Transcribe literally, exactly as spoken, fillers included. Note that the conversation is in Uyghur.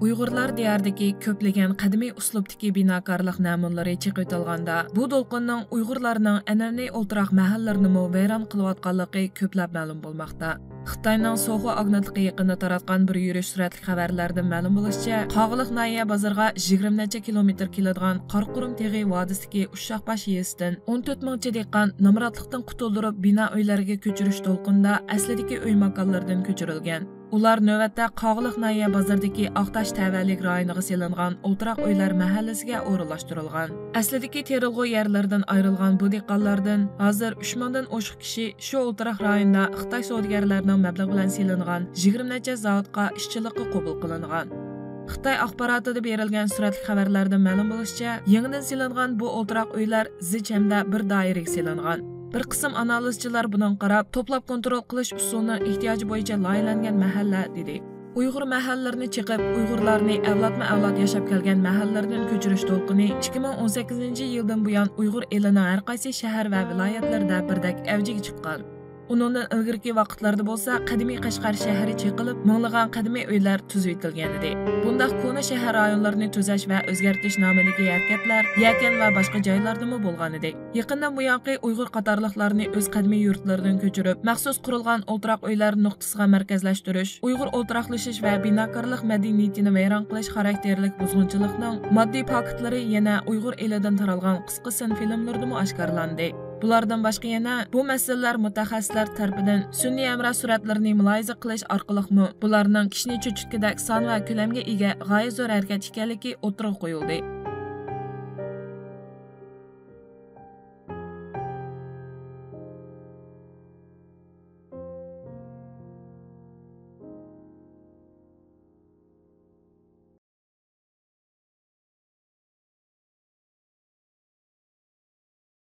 ئۇيغۇرلار دىيارىدىكى كۆپلىگەن قەدىمىي ئۇسلۇبتىكى بىناكارلىق نەمۇنىلىرى چېقىۋېتىلغاندا، بۇ دولقۇننىڭ ئۇيغۇرلارنىڭ ئەنئەنىۋى ئولتۇراق مەھەللىلىرىنىمۇ ۋەيران قىلىۋاتقانلىقى كۆپلەپ مەلۇم بولماقتا. خىتاينىڭ سوخۇ ئاگېنتلىقى يېقىندا تاراتقان بىر يۈرۈش سۈرەتلىك خەۋەرلەردىن مەلۇم بولۇشىچە، قاغىلىق ناھىيە بازىرىغا يىگىرمە نەچچە كىلومېتىر كېلىدىغان قاراقۇرۇم تېغى ۋادىسىدىكى ئۇششاقباش يېزىسىدىن ئون تۆت مىڭچە دېھقان نامراتلىقتىن قۇتۇلدۇرۇپ، بىنا ئۆيلەرگە كۆچۈرۈش دولقۇنىدا ئەسلىدىكى ئۆي ماكانلىرىدىن كۆچۈرۈلگەن. ئۇلار نۆۋەتتە قاغىلىق ناھىيە بازىرىدىكى ئاقتاش تەۋەلىك رايونىغا سېلىنغان ئولتۇراق ئۆيلەر مەھەللىسىگە ئورۇنلاشتۇرۇلغان. ئەسلىدىكى تېرىلغۇ يەرلىرىدىن ئايرىلغان بۇ دېھقانلاردىن ھازىر ئۈچ مىڭدىن ئوشۇق كىشى شۇ ئولتۇراق رايونىدا خىتاي سودىگەرلەرنىڭ مەبلىغى بىلەن سېلىنغان يىگىرمە نەچچە زاۋۇتقا ئىشچىلىققا قوبۇل قىلىنغان. خىتاي ئاخباراتىدا بېرىلگەن سۈرەتلىك خەۋەرلەردىن مەلۇم بولۇشىچە، يېڭىدىن سېلىنغان بۇ ئولتۇراق ئۆيلەر زىچ ھەمدە بىر دائىرىگە سېلىنغان. بىر قىسىم ئانالىزچىلار بۇنىڭغا قاراپ، توپلاپ كونترول قىلىش ئۇسۇلىنىڭ ئېھتىياجى بويىچە لايىھەلەنگەن مەھەللە، دېدى. ئۇيغۇر مەھەللىلىرىنى چېقىپ، ئۇيغۇرلارنى ئەۋلادمۇ ئەۋلاد ياشاپ كەلگەن مەھەللىلىرىدىن كۆچۈرۈش دولقۇنى ئىككى مىڭ ئون سەككىزىنچى يىلدىن بۇيان ئۇيغۇر ئېلىنىڭ ھەر قايسى شەھەر ۋە ۋىلايەتلىرىدە بىردەك ئەۋجىگە چىققان. ئۇنىڭدىن ئىلگىرىكى ۋاقىتلاردا بولسا قەدىمىي قەشقەر شەھىرى چېقىلىپ، مىڭلىغان قەدىمىي ئۆيلەر تۈزۈۋېتىلگەنىدى. بۇنداق كونا شەھەر رايونلىرىنى تۈزەش ۋە ئۆزگەرتىش نامىدىكى ھەرىكەتلەر يەكەن ۋە باشقا جايلاردىمۇ بولغانىدى. يېقىندىن بۇيانقى ئۇيغۇر قاتارلىقلارنى ئۆز قەدىمىي يۇرتلىرىدىن كۆچۈرۈپ، مەخسۇس قۇرۇلغان ئولتۇراق ئۆيلەر نۇقتىسىغا مەركەزلەشتۈرۈش، ئۇيغۇر ئولتۇراقلىشىش ۋە بىناكارلىق مەدەنىيىتىنى ۋەيران قىلىش خاراكتېرلىك بۇزغۇنچىلىقنىڭ ماددىي پاكىتلىرى يەنە ئۇيغۇر ئېلىدىن تارالغان قىسقا سىن فىلىملىرىدىمۇ ئاشكارىلاندى. بۇلاردىن باشقا يەنە بۇ مەسىلىلەر مۇتەخەسسىسلەر تەرىپىدىن سۈنئىي ھەمراھ سۈرەتلىرىنى مۇلاھىزە قىلىش ئارقىلىقمۇ بۇلارنىڭ كىشىنى چۆچۈتكۈدەك سان ۋە كۆلەمگە ئىگە غايەت زور ھەرىكەت ئىكەنلىكى ئوتتۇرىغا قويۇلدى.